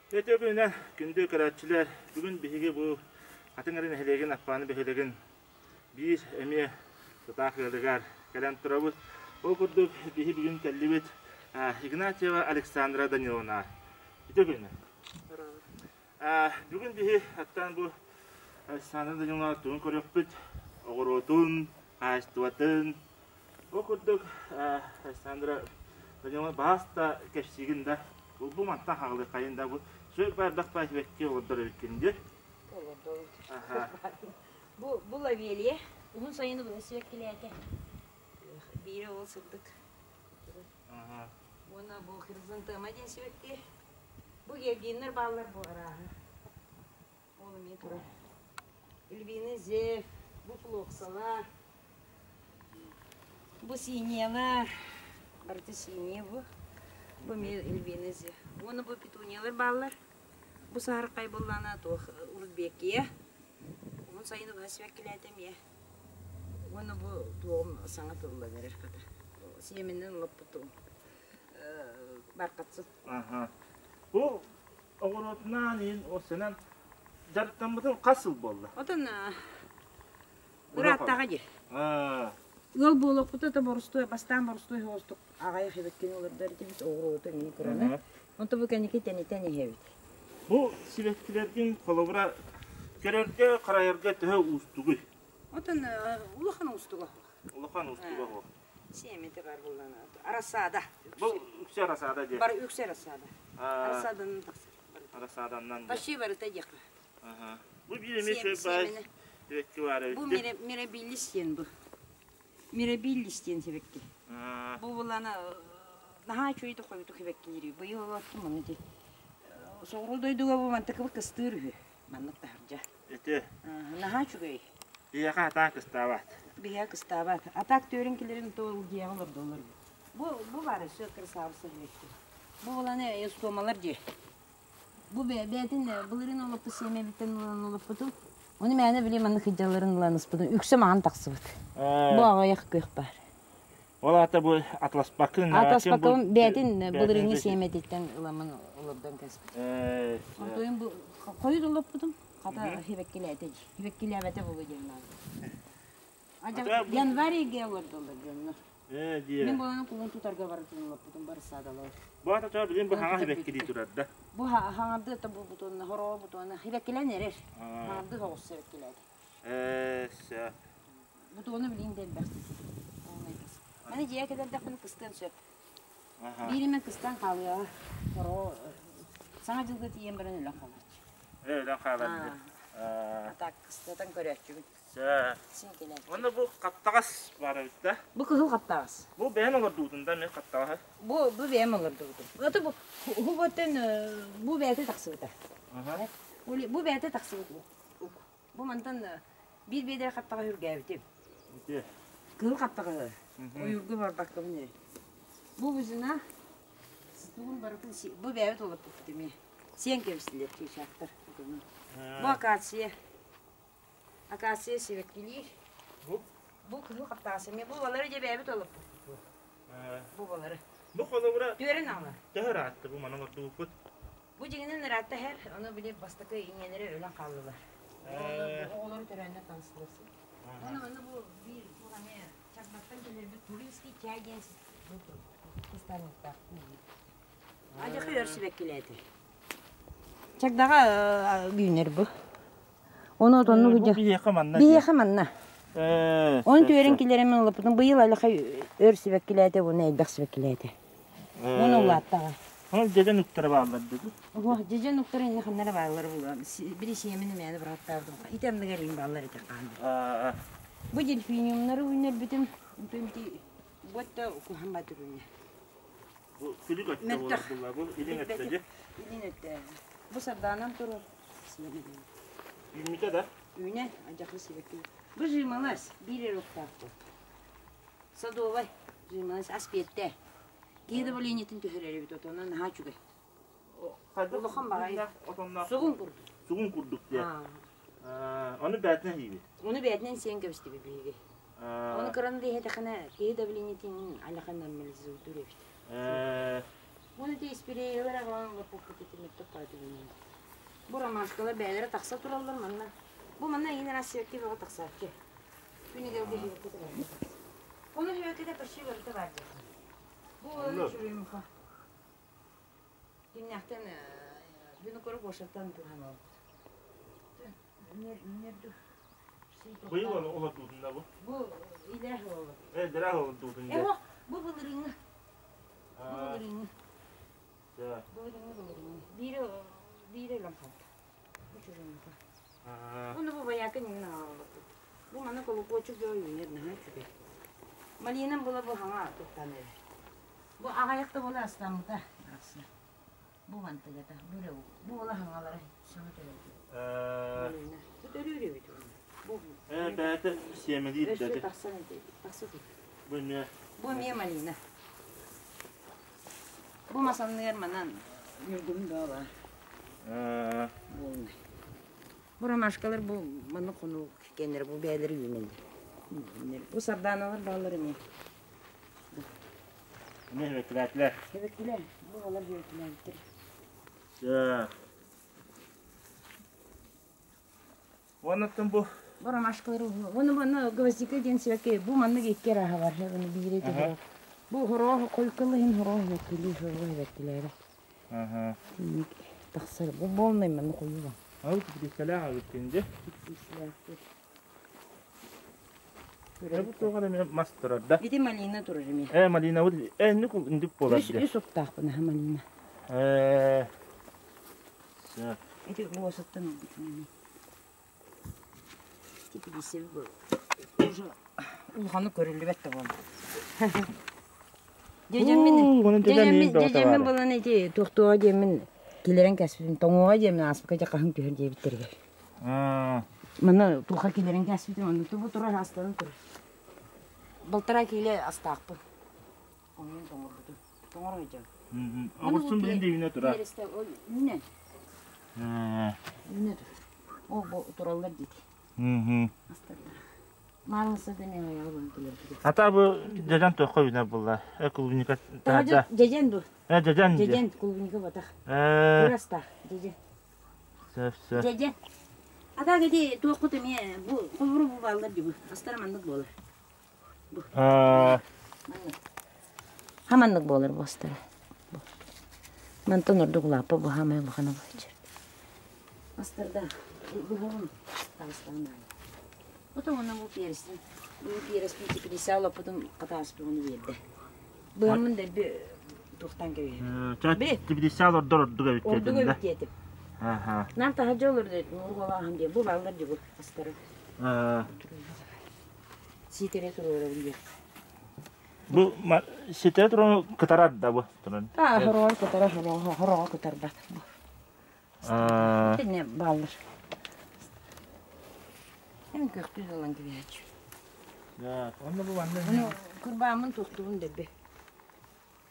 Үтүө күнүнэн, күндү көрөөччүлэр! Бүгүн биһиги бу Хатыҥ Арыы нэһилиэгин Аппааны бөһүөлэгин биир эмиэ тутаах ыалыгар кэлэн турабыт. Ол курдук биһи бүгүн кэллибит Игнатьева Александра Даниловна. Үтүө күнүнэн! Бүгүн биһи аттан бу Александра Даниловна тугун көрүөхпүт, оҕуруотун, хаһаайыстыбатын, Бу курдук, Александра Даниловна баас да кэпсиигин да, бу мантан хаҕылыаххайын да, бу сүр бардах баа сибэкки олордор эбиккин дии. Олордобут. Бу бу лавелия уһун сайыны быһа сибэккилээтэ. Биирэ ол сырдык. Уонна бу хризантема диэн сибэкки. Бу георгиннар бааллар бу арааһы. Ол эмиэ турар. Львиный зев, бу флоксалар, бу синялар, барыта синяя бу. Бу эмиэ львиный зев. Уонна бу петуниялар бааллар. Бу саһархай буоллаҕына туох Урбекия. Уһун сайыны быһа сибэккилээтэ эмиэ. Уонна бу туоҕум саҥа тыллан эрэр хата. Сиэмэнэн олоппутум. Бархатсыт. Аха. Бу Оҕуруотунаан иһин уопсайынан дьарыктаммытыҥ хас сыл буолла? Отон ырааттаҕа дии. Ыал буолуохпута да борустуой, бастаан борустуой соҕустук аҕайах эбиккин олордор этибит, оҕуруоту эмиэ кыраны. Онто бу кэнники тэнитэн иһэбит. Бу сибэккилэргин холобура көрөргө, харайарга төһө уустугуй? Отон улахан уустуга суох. Улахан уустуга суох. Сиэмэтэ бар буллана. Рассада. Бу үксэ рассада диye. Бар үксэ рассада. Рассаданан тахсар. Рассаданнан. Почти барыта диэххэ. Бу биир эмиэ шөй баай сибэкки баар эбит. Бу мирабиллис диэн бу. Мирабиллис диэн сибэкки. Бу булана наһаа үчүгэй хойутук сибэккилиир. Быйыл олортум ону ди. Соҕуруу дойдуга бу мантыкыбы кыстыыр үһү. Маннык таһырдьа. Ити. Наһаа үчүгэй. Биһиэхэ атаак кыстаабат. Биһиэхэ кыстаабат. Атаак түөрүн килэрин то дьиэҕэ олордоллор. Бу бу баар өссө красавица диэки. Бу буланы эстомалар дии. Бу бэйэтин былырыын олоппут сиэмэбиттэн ылан олоппутум. Ону мээнэ били маннык сылдьалларын ылан ыспытым. Үксэ маҕан тахсыбыт. Бу аҕыйах күөх баар. Ол аата бу атласпаккын Атласпаккын бэйэтин былырыыҥҥы сиэмэтиттэн ыламмын олордон кэспит. Онтуйум бу хойут олоппутум. Хата хибэккилээтэ дии. Хибэккилээбэтэ буолуо диэн наада. Январь ыйга олордоллор дьоннор. Мин буолан кулун тутарга барытын олоппутум барысаадалар. Бу ата билин бу хаҥа хибэккилии турар да. Бу хаҥарды это бу бутуонна хороо бутуонна хибэккилэн эрэр. Хаҥарды соҕус хибэккилээтэ. Ээ, Бутуону билигин да элбэх. Маны дьиэ кэлэрдэхпинэ кыстыан сөп. Биир эмэ кыстаан хаалыаҕа. Хоро саҥа дьылга тиийэн баран өлөн хаалааччы. Өлөн хаалар дии. А так кыстатан көрөөччүбүт. Син кэлээччи. Уонна бу хаптаҕас баар эбит да? Бу кыһыл хаптаҕас. Бу бэйэн олордубутун да эмиэ хаптаҕаһы? Бу бу бэйэм олордубутум. Это бу бу бу бэйэтэ тахсыбыта. Бу бэйэтэ тахсыбыт. Бу мантан биир биэдэрэ хаптаҕа үргээбитим. Кыһыл хаптаҕаһы. Ойуурга барбаккабын эрэ. Бу бузина тугун барытын бу бэйэбит олорпуппут эмиэ. Сиэн кэбистилэр чыычаахтар. Бу акация. Акация сибэккилиир. Бу? Бу кыһыл хаптаҕас эмиэ. Бу балары дьэ бэйэбит олорпуппут. Бу балары. Бу холобура Түөрэн аҕала. Төһө ыраатта бу манан олордубуппут? Бу дьиҥинэн ыраатта иһэр, ону били бастакы ийэлэрэ өлөн хааллылар. Оҕолору төрөөннөр таҥастылар. Ону манна бу биир туох эмиэ Чагдаттан кэлэрбит Туринский чай диэн кустарниктаах. Адьахы өр сибэккилээтэ. Чагдаҕа үүнэр бу. Ону отонну Бу биһиэхэ манна. Биһиэхэ манна. Оны түөрэн киллэрэммин ылыппытым. Быйыл алахай өр сибэккилээтэ уонна элбэх сибэккилээтэ. Уонна улааттаҕа. Ол дьэдьэн уктара бааллар дии. Уох, дьэдьэн уктара инне ханнара бааллар булан. Били сиэмин эмээни бырахтаабытым. Ити анныгар иин бааллар ити хаан. Бу дельфиниумнары үүннэрбитим. Ити буотта куһан батыр үүнэ. Бу күлүк өттө буолар булла. Бу илин өттө дии. Илин өттө. Бу сардаанан турар. Үүммүтэ да? Үүнэ, адьахы сибэкки. Бу жималас, биир эрэ уктаах бу. Садовай, жималас, ас биэрдэ. Киһи давлениетын түһэрэр эбит отонно наһаа үчүгэй. Улахан баҕайы. Сугун курдук. Сугун курдук диye. Ону бээтинэн сиибит. Ону бээтинэн сиэн кэбистибит биһиги. Ону кыраны да иһэтэхинэ киһи давлениетин алахан нормализуйдуур эбит. Уонна ити испириэйэлэр аҕалан олорбуппут ити мөттөх хаатыгынан. Бу ромашкалар бэйэлэрэ тахса тураллар манна. Бу манна иин араас сибэкки бөҕө тахсааччы. Күнүгэр бу сибэкки турар. Ону сибэккитэ почти барыта баар диэххэ. Бу уоланы чурюмха. Кимнээхтэн Винокуру Гошаттан туһан олорбут. Быйыл ону олордуутун да бу? Бу илээх олордуу. Э, дэрэх олордуутун дьэ. Бу былырыыҥҥы. Бу былырыыҥҥы. Былырыыҥҥы былырыыҥҥы. Биири биири өлөн хаалта. Бу чурюмха. Уну бу баякы ньиҥин аҕалбыппыт. Бу маны колокольчик дьо үүнэр наһаа үчүгэй. Малинам була бу хаҥа туттан эрэр. Бу аҕайах да буола астаммыта. Бу мантыгата, бу эрэ бу буола хаҥалара саҥа төрөөбүт. Малина. Бу төрүүр эбит Бу Э, бэйэтэ сиэмэлиир Өссө тахсан тахса тут. Бу эмиэ Бу эмиэ малина. Бу мас анныгар манан ньургуһун бөҕө баар. Буолунай. Бу ромашкалар бу маннык хонуу кэннэрэ бу бэйэлэри үүнэллэр. Бу сардааналар бааллар эмиэ. Эмиэ эбэккилээтилэр. Эбэккилэр. Бу балар эбэккилээбиттэр. Уоннаттан бу Бу ромашкалары уонна манна гвоздика диэн сибэкки бу маннык икки арааһа бар. Уонна биири түһэрэр. Бу хороох койкалы иһин хороох эбэккилии хороох эбэккилээрэ. Тиник тахсар. Бу полный манна хойуу. Ал типикэлээх эбиккин дии. Типикэлээх. Бу туох эрэ мас турар да? Ити малина турар эмиэ. Э, малина бу э инник индик буолар Үс үс уктаахпын аха малина. Э. Сөп. Ити буосаттан ылбытым. Типилисе бу уже улаханы көрүллүбэт да буолла. Дьэдьэммин дьэдьэммин дьэдьэммин булан ити туохтуоҕа диэммин килэрэн кэспитим тоҥуоҕа диэммин ааспыкка дьэ хаһыҥ түһэр диэбиттэригэр. Маны туха килэрэн кэспитим онно тубу турар астарын турар. Балтараа киилэ астаахпын. Онон тоҥорбутум. Тоҥор сылдьабын. Оҕурсун билин да үүнэ турар. Үүнэ. Үүнэ турар. Ол бу тураллар диэки. Астардар. Маарылса да мен аяғы бан келер. Ата бу дьэдьэн туохха үүнэр буолла? Э клубника таһырдьа. Дьэдьэн бу. Э дьэдьэн. Дьэдьэн клубника батах. Э. Кырастаах дьэдьэн. Сөп сөп. Дьэдьэн. Ата кэти туоххут эмиэ бу холбуру бу бааллар дии бу. Астара маннык буолар. Бу. Маннык. Хаманнык буолар бу астара. Бу. Мантан ордук улааппа бу хаамай улахана буолар. Астарда быһаҕын таастаан аайы. Ото уонна бу перестин. Бу переспин теплица олоппутун хатааспыгын биэрдэ. Быһаммын дэлби туохтан кэбиһэбин. Теплица олордор ордук эбит Ордук эбит диэтим. Нам таһырдьа олордо муургалааһын диye. Бу баллар дии бу астары. Сиитэрэ туруорабын диэх. Бу сиитэрэ туруору кытарар да бу туран. А хороҕор кытара хороҕо хороҕо кытарбат. Итинне бааллар. Эм көхтүү ылан кэбиһээччи. Да, онно бу манна. Ону курбааммын туохтугун дэбби.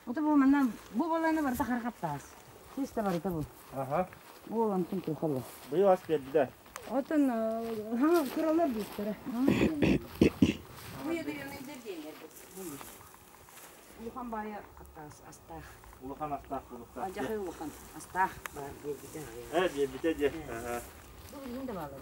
Ото бу манна бу баланы барыта харахаттаас. Чисто барыта бу. Аха. Бу онтун туохалла. Быйыл ас берди Отон хаҥа кыралар диэхтэрэ. Бу ядреныйдар диэннэр бу. Улахан баайа астаах. Улахан астаах булуктаах. Адьахай улахан астаах баар биэрбитэ. Э, биэрбитэ диэ. Бу билигин да баалар.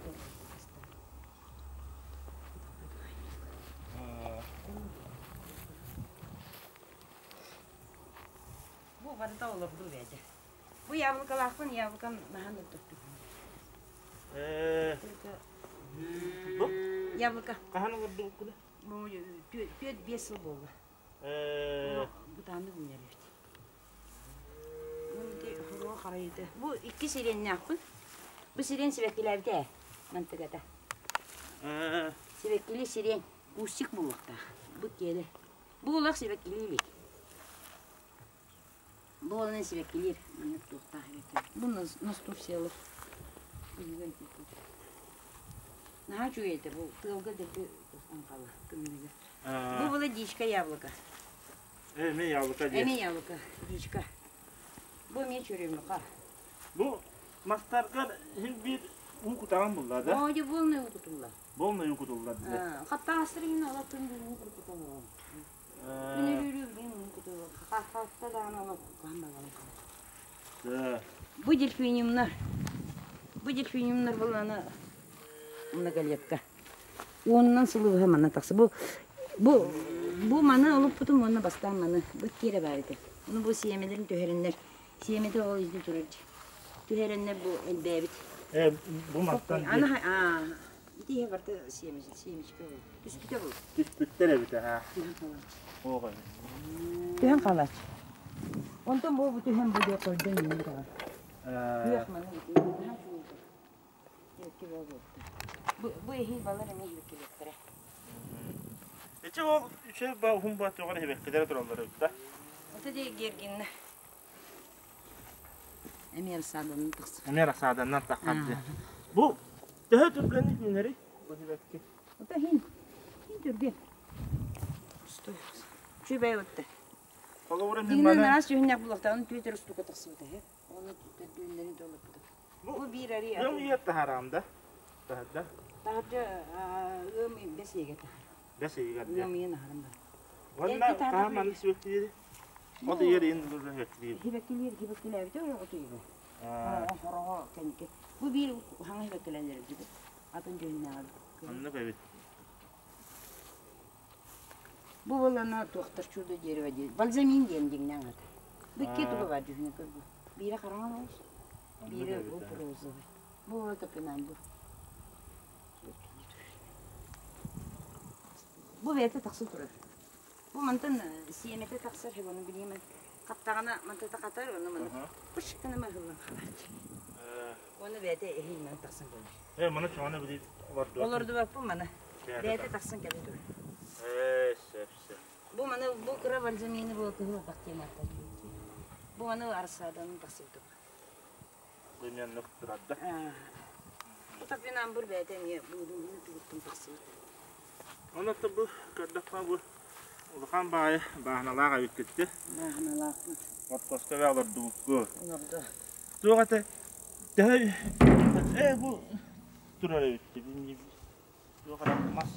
Бу барыта олордуу бэйэтэ. Бу яблокалаахпын, яблокам наһаа мөлтөхтүк. Э, бу Яблоко. Хаһан олордубуккуна? Бу 4-5 сыл буолла. Бытааннык үүнэр эбит. Ити харайыты. Бу икки сиреннээхпин. Бу сирен сибэккилээбитэ ээ. Мантыгата. Сибэккили сирен. Кустик буолуохтаах. Бу киэлэ. Бу улах сибэккилии илик. Бу олонон сибэккилиир. Маннык туохтаах эбэккэ. Бу настурциялар. Наһаа үчүгэй этэ бу тыалга дэлби тостон хаалла тымныыга. Бу была дичка яблоко. Эмиэ яблоко диye. Эмиэ яблоко, дичка. Бу эмиэ чөрүмүха. Бу мастарга хин биир уу кутаҕан булла да? Оо, полный уу кутулла. Полный уу кутулла диye. Хаттаастыр иһин олох күн уу кутулла. Бу дельфиниумнар, бу дельфиниумнар булана многолетка. Уонунан сылы быһа манна тахса. Бу бу бу маны олуппутум уонна бастаан маны бу киэрэ баар этэ. Ону бу сиэмэлэрин түһэрэннэр, сиэмэтэ ол илдьи турар Түһэрэннэр бу элбээбит. Э, бу мантан Аны аа ити иһэ барыта семечка бу. Түспүтэ бу. Түспүттэр эбит аа. Оҕо. Түһэн хаалааччы. Онтон бу бу түһэн бу диэ көрдөн иҥин таҕа. Күөх маны Бу бу эһи балар эмиэ иһиккилэттэрэ. Ити ол үчүгэй ба уһун ба тоҕо эһибэккилэрэ тураллар эбит да. Ото дии гергинна. Эмиэ рассаданан тахсар. Эмиэ рассаданан таххар дии. Бу төһө түргэнник үүнэрий бу сибэкки? Ото иһин иһин түргэн. Стой. Үчүгэй отта. Холобура мин Дигинен маны араас дьүһүннээх булуохтааҕын түөтэр устука тахсыбыта үһү. Оны төрдүөннэрин толорбута. Бу Бу биир арый ыам атын. ийэ таһараам да. Таһырда. Таһырдьа ыам бэс ыйга таһар. Бэс ыйыгар дии. Ыам ыйын аһаран барар. Уонна Эргэ таһырдьа хаһан маннык сибэккилиир? Бу От ыйар иһин сибэккилиир. Хибэккилиир хибэккилээбитэ от ыйыгар. Хороҕо хороҕо кэнники. Бу биир хаҥа хибэккилэнэр эбит. Атын дьүһүннээҕи. Оннук эбит. Бу буолана туохтар чудо дерево диэн. Бальзамин диэн дьиҥнээх аата. Бу икки туга баар дьүһүнэ көрбүт. Биирэ хараҥа оҕус, биирэ розовый. Бу топинамбур. Бу бэйэтэ тахса турар. Бу мантан сиэмэтэ тахсар, ону билиэмэн. Хаттаҕына мантата хатар, ону маны пыш гына маһыллан хаалааччы. Оны бэйэтэ эһиилинэн тахсан кэлэр. Э, маны чоҕону билии олордубаппын. Олордубаппын маны. Бэйэтэ тахсан кэлэ турар. Э, сөп, сөп. Бу маны бу кыра бальзамины бу кыһыл атах диэн ааттаах. Бу маны арсаадан тахсыбытым. Бу турарда. Бу топинамбур бэйэтэ эмиэ буудун тугуттан тахсыбыт. Онон бу көрдөххө бу улахан баайы бааһыналаах эбиккитти. Бааһыналаахпыт. Отпуска олордубукку. Олорду. Туох этэ төһө э бу турар эбит. Туох эрэ мас.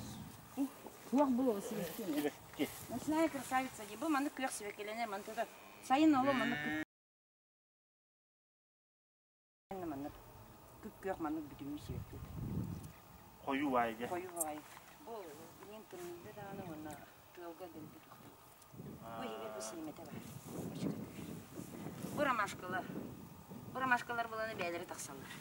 Туох бу сибэкки. Сибэкки. Ночная красавица дии. Бу маннык күөх сибэккилэнэр мантыта. Сайын оло маннык маннык күп-күөх маннык бүтүннүү сибэкки. Хойуу баайы дьэ. Хойуу баайы. Бу билигин тымныйда даҕаны уонна тыалга дэлби тохтуу. Бу иһигэр бу сиэмэтэ баар. Бу ромашкалар. Бу ромашкалар буланы бэйэлэрэ тахсаллар.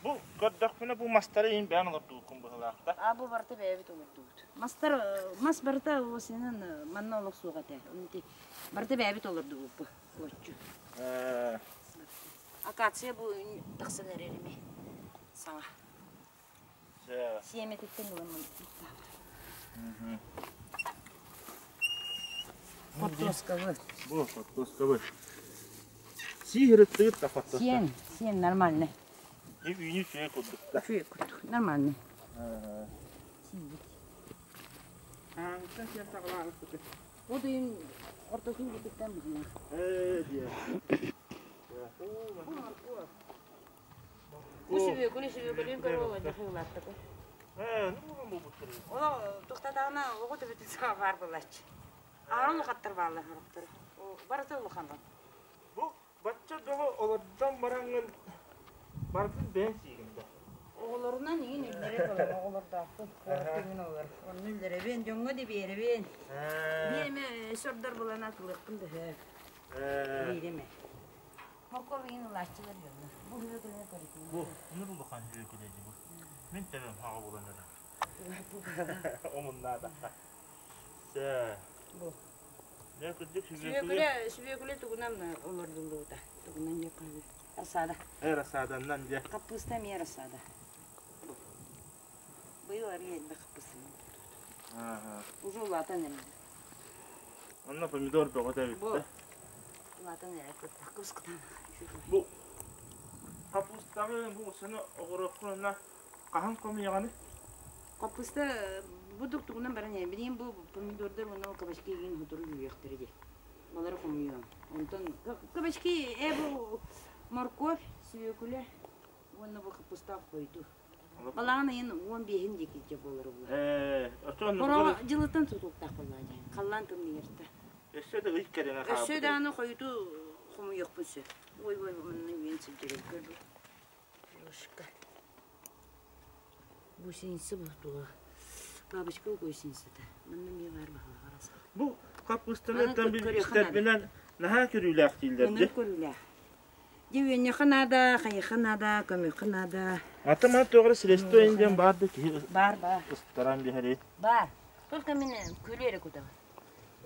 Бу көрдөхпүнэ бу мастары иһин бэйэн олордубуккун быһыылаах да. А бу барыта бэйэбит олордубут. Мастар мас барыта осенен манна олох суох этэ. Барыта бэйэбит олордубут бу отчу. Акация бу тахсан эрэр ими саҥа. Сиэмэтиттэн ыламмын Хортуоскабыт. Бу хортуоскабыт. Сиһирыттыгыт да хортуоска. Сиэн, сиэн нормальный. Үүнүү үчүгэй курдук да. Үчүгэй курдук, нормальный. Сиибит. Ааҥыттан сиэн саҕалаабыппыт. Бу дыйын ортотун бүтүттэн быһылаах. Ээ диэ. Бу сүбүөкүлү сүбүөкүлүн көрө олордо хыылааттык. Ээ, ну буолбуттар. Ола тухтатаҕына оҕо төбөтүн саҕа баар буолааччы. Аһара улахаттар бааллар сорохторо. Барыта улахан. Бу бачча бөҕө олордон бараҥҥын барытын бэйэҥ сиигин да. Оҕолорунан иҥин үллэрэ олор оҕолордоохпун. Куораттыҥын олор. Онно үллэрэбин, дьоҥҥо да биэрэбин. Биир эмэ сордор булан атылыахпын да сөп. Биир эмэ. Моркуоп иҥин ылааччылар дьоннор. Бу үһүө көрүтүн. Бу, ну бу улахан үһүө бу. Мин тэбэм хаҕа булан эрэ. Омуннаатахха. Сэ. Бу. Дьэ кырдьык сүбүөкүлэ сүбүөкүлэ тугунан олордуллубута. Тугунан диэххэ Рассада. Э, рассаданнан дьэ. Хаппыыста эмиэ рассада. Бу. Быйыл арыый элбэх хаппыыстаны Ага. Уже улаатан эрэр. Онно помидор бөҕөтө эбит Бу да. улаатан эрэр кыбыс-кытаанах. Бу хаппыыстаҕы бу саны оҕуруоккун хаһан хомуйаҕыный? Хаппыыста бу тугунан баран иһэр. Билигин бу помидордар уонна кабачки игин сотору үүйүөхтэрэ дии. Балары хомуйуом. Онтон кабачки э бу морковь, свекуля уонна бу хаппыыстаах хойду. Балаҕан ыйын 15-ин диэки дьэ буолар буолар. Ээ, оччоҕо Хороҕо дьылыттан тутулуктаах буоллаҕа дии. Халлаан тымныйарта. Өссө да ый кэриҥэ Өссө хаалбыт. даҕаны хойутуу хомуйуохпун сөп. Ой, ой, манна үөн сылдьар көр бу. Ложка. Гусеница бу тула. Бабочка гусеницата. Манна эмиэ баар баһылаҕар аса. Бу хаппыыстаны Аны оттон көрүөххэ наада. билбиттэрбинэн наһаа көрүүлээх дииллэр Ынырык дии. көрүүлээх. Дьэ үөнньэххэ наада, хайыхха наада, көмүөххэ наада. Ата маны туох эрэ средство диэн баар да киһи Баар, баар. ыстаран биһэри. Баар. Только мин күлү эрэ кутабын.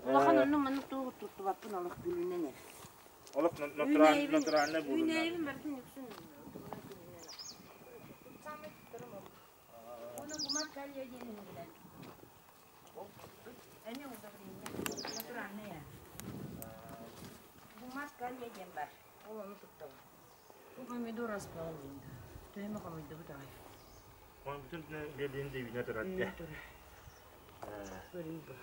Улахан оннук маннык тугу туттубаппын олох күлүнэн эрэ. Олох натуральный буолунна. Үүнээйибин барытын үксүн күлүнэн. Самый туттарым ол. Оны гумат калия диэн иһиллэр. Эмиэ удобрение. Натуральное. Гумат калия диэн бар. Ол ону туттабын. Бу помидор аспаҕын диэн да. Төһөмө хомуйдубут аҕай. Бүтүн биэлин дивинэ турар дьэ. Көрүй бу.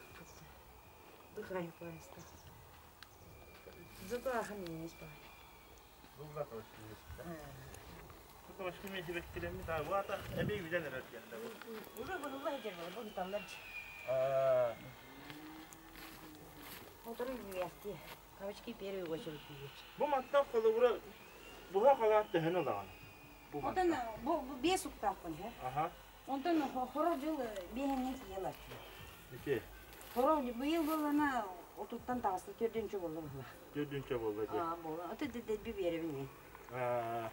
Быхай поезда. Зато ахан иҥэс баҕай. Уже быһылла сылдьар буолар, бу ыталлар дьи. Мотору үүйээхтиэ. Кабачки первый очередь үүйэр. Бу мантан холобура буһа халаат төһөнү ылаҕын? Бу Онтон мантан. бу биэс уктаахпын һэ. Аха. Онтон хоро дьыл биэһиннэн тиийэ ылааччы. Ити. Хоро быйыл буоллана отуттан таҕыста төрдүнчэ буолла быһыылаах. Төрдүнчэ буолла дии. Аа буолла. Ото дэлби биэрэбин мин. Аа.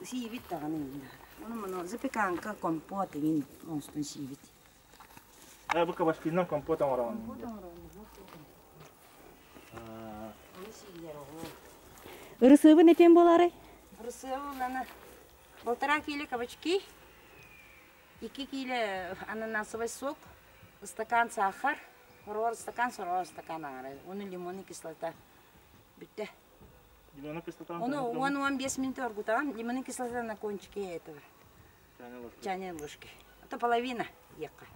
Сиибит даҕаны иҥин даҕаны. Ону маны запеканка, компот иҥин оҥостон сиибит. Ээ бу кабачкинан компот оҥороҕун. Компот оҥороҕун. Аа. Ону сиилэр оҕо. Ырысыабын этиэн буолаарай? Ырысыабы полтора кило кабачки, 2 кило ананасовый сок, стакан сахар, сороҕор стакан, сороҕор стакан аҥара. Уну лимонный кислота. Бүттэ. Лимонный кислота. Ону 10-15 минут оргутаҕын. Лимонный кислота на кончике этого. Чайной ложки. Это половина ехка.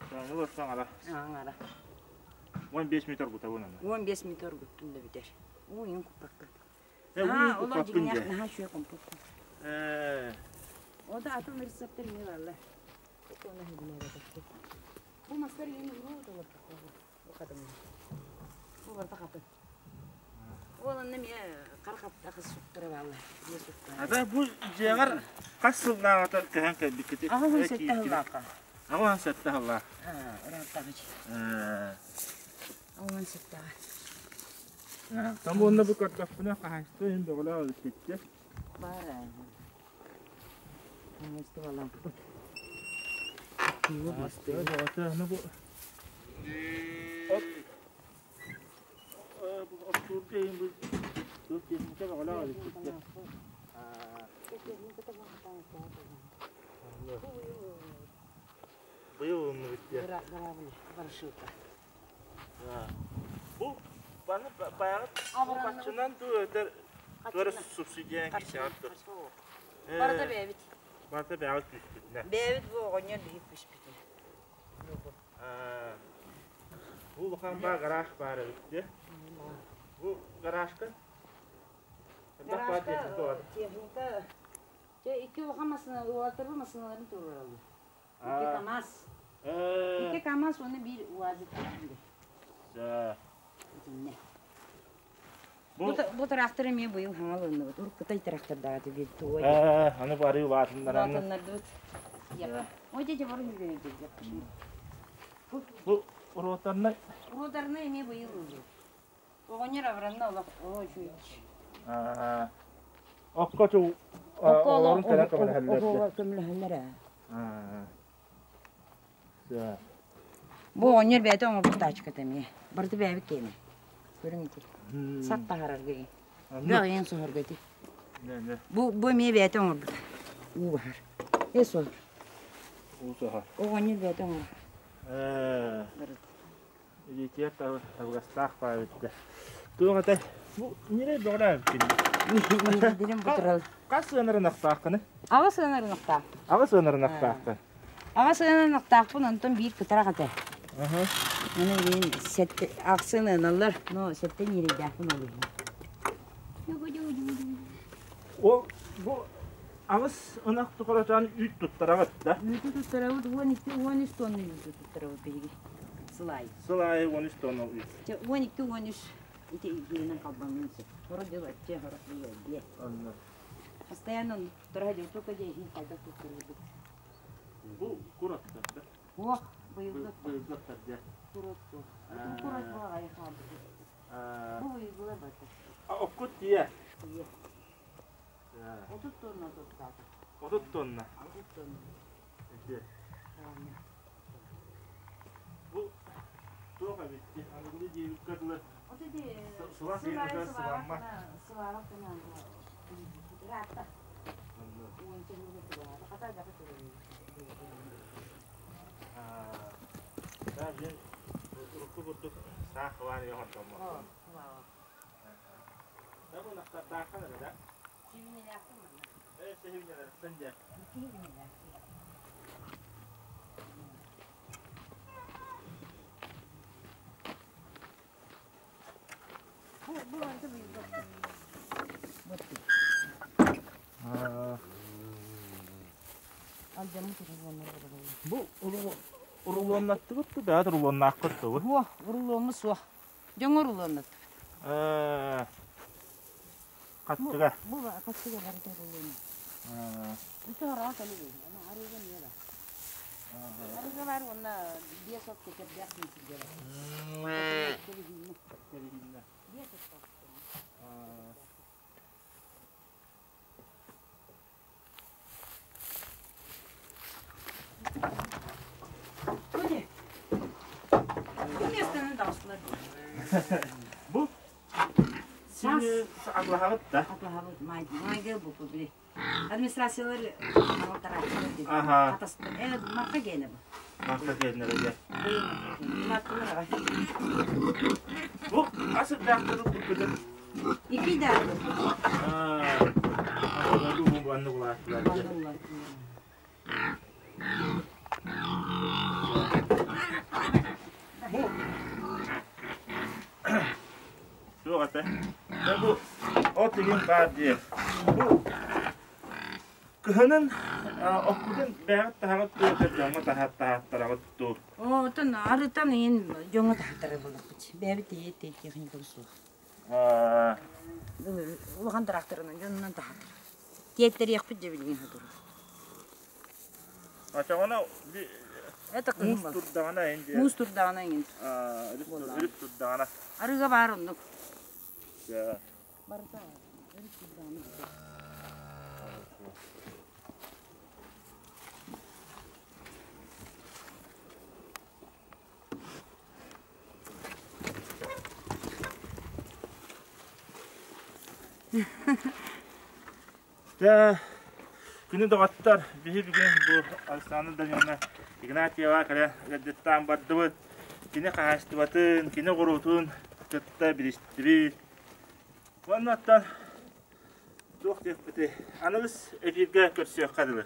Чайной ложка аҥара. Аҥара. 15 минут оргутабын аны. 15 минут оргуттун да бүтэр. Уу, куппакка. Э, Аа, уу олор куппаппын дьиҥнээх дьэ. наһаа үчүгэй компот. Ээ. О да атын рецептэр эмиэ бааллар. Бу мастар иһин уруу толорбуттар. Бу хатыҥ. Бу барыта хатыҥ. Ол онно эмиэ хара хаттахы суктара бааллар. Биэ суктара. Ата бу дьиэҕэр хас сыллааҕыта көһөн кэлбиккитий? 87 сыллаахха. 87 сыллаах. Аа, ырааттаҕыч. Ээ. 87-ҕэ. Там уонна бу көрдөхпүнэ хаһаайыстыба иһин бөҕөлөөх эбиккит. Баар аа. Хаһаайыстыбалаахпыт. Бөҕөтө бу от оттуурга иһин бу туох техника бөҕөлөөх эбиккит. Быйыл ылынныбыт диye. Ворошилка. Бу баны баягы баччынан дуу өтөр туора субсидиян кисэҕэр тур. Барыта бэйэбит. Барыта бэйэҕит күүспүтүнэ. Бэйэбит бу оҕонньор биһик күүспүтүнэ. Бу улахан баа гараж баар эбит дии. Бу гаражка элбэх баар техника бар. Техника. Дьэ икки улахан массыына, уолаттарбыт массыыналарын туруораллар. Икки КамАЗ. Икки КамАЗ уонна биир УАЗик. Итиннэ. Бу трактор эмиэ быйыл хаҥал ылынныбыт. Урут Кытай трактордаах биир туой. Аны бары улаатыннаран. Улаатыннардыбыт. Ой, дядя, бары жүрген Бу роторнай. Роторнай эмиэ быйыл ыллыбыт. Оҕонньор абыранна олох оо үчүгэй. Окко чу оҕолорун кэлэн көмөлөһөллөр. Көмөлөһөллөр ээ. Бу оҕонньор бэйэтэ оҥорбут тачката эмиэ. Барыта бэйэбит киэнэ. Көрүҥ ити. Сак таһаарарга ии. Бөҕүйэн соһорго ити. Бу бу эмиэ бэйэтэ оҥорбут. Уу баһар. Э соһор. Уу соһор. Оҕонньор бэйэтэ оҥорор. Барыта. Илиитигэр табыгастаах баайбыт. Туох этэй? Бу ньирэй бөҕөлөө эбиккин. Ньирэйдэрин бутурал. Хас сыанарын ынахтааххыный? Аҕыс ыанар ынахтаах. Аҕыс ыанар ынахтааххын. Аҕыс ыанар ынахтаахпын, онтон биир кытарах этэ. Аны мин сэттэ ахсын ыаналлар, но сэттэ ньирэйдээхпин ол иһин. Ол бу Аҕыс ынах тухарытан үүт туттараҕыт да? Үүтү туттарабыт 12-13 тонна үүтү туттарабыт биһиги сыл аайы. Сыл аайы 13 тонна үүт. Чэ 12-13 ити игиэнэн халбаҥныын сөп. Хоро дьыл ачча, хоро дьыл элбиэ. Онно. Постоянно туттара дьыл только дьэ иһин хайдах туттарабыт. Бу кураттар да? Суох, быйылгы. Быйылгы дьэ. Курат суох. Курат була аҕай хаалбыт. Бу быйылгылар барда. Оккут тиийэ? Тиийэ. 30 тонна туттаата. 30 тонна? 30 тонна. Ити. Бу туох эбит? Аныгылыы диэбиккэ дылы сылаас иһин сыламмат. Сылаабат гына ыраатта. Уонча сылга сылаата. Хата дьаха Да, дьин урукку курдук саах хабаан ийэ хордоммот. Да бу нахтардааххан эрэ да? Сибинелээхпин манна. Э, сибинелэртэн дьэ. Икки сибинелээхпин. Бу бу барыта быйылгы Ботту. Алдьаммыт урулуоннар бараллар. Бу урулуоннаттыбыт да, урулуоннааххыт дуо? Суох, урулуоммут суох. Дьоҥҥо урулуоннаттыбыт. Хаттыга. Бу хаттыга барыта урулуон. Үтө хараҕа кэлин. Аны арыыга эмиэ бар. Арыыга бар уонна биэс от кэкэрдээх диэн сиргэ бар. Кэбиһииннэ. Биэс от Бу миэстэни таҕыстылар. Бу сини атлаһаҕыт да? Атлаһабыт майгы бу били. Администрациялар аҕалтарааччылар Аха. Хатаспыт. Э, марка гиэнэ бу. Марка гиэннэрэ дьэ. Маркалар аҕай. Бу ас ырдаахтары ылбыккытын Ики да. Аа, бу анны булааттылар. Бу суох этэ. Бу от игин баар дии. Бу кыһынын оккутун бэйэҕит таһаҕыт дуу, дьоҥҥо таһааттараҕыт дуу? Оо, оттон арытан иин дьоҥҥо таһааттарар буоллахпыт. Бэйэбит тиийэ техникам суох. Улахан тыраахтарынан дьонунан таһааттар. Тиэттэриэхпит дьэ билигин сотору. Очоҕуна Это муус турдаҕына ин диэн. Муус турдаҕына иҥин. Өрүс турдаҕына. Арыыга баар оннук. Барыта өрүс турдаҕына. Дьэ, күнү доҕоттор, биһи бүгүн бу Александр Даниловна Игнатьева кэлэ ыалдьыттаан бардыбыт. Кини хаһаайыстыбатын, кини оҕуруотун кытта билистибит. Уонна оттон туох диэхпитий, аныгыс эфиргэ көрсүөххэ дылы.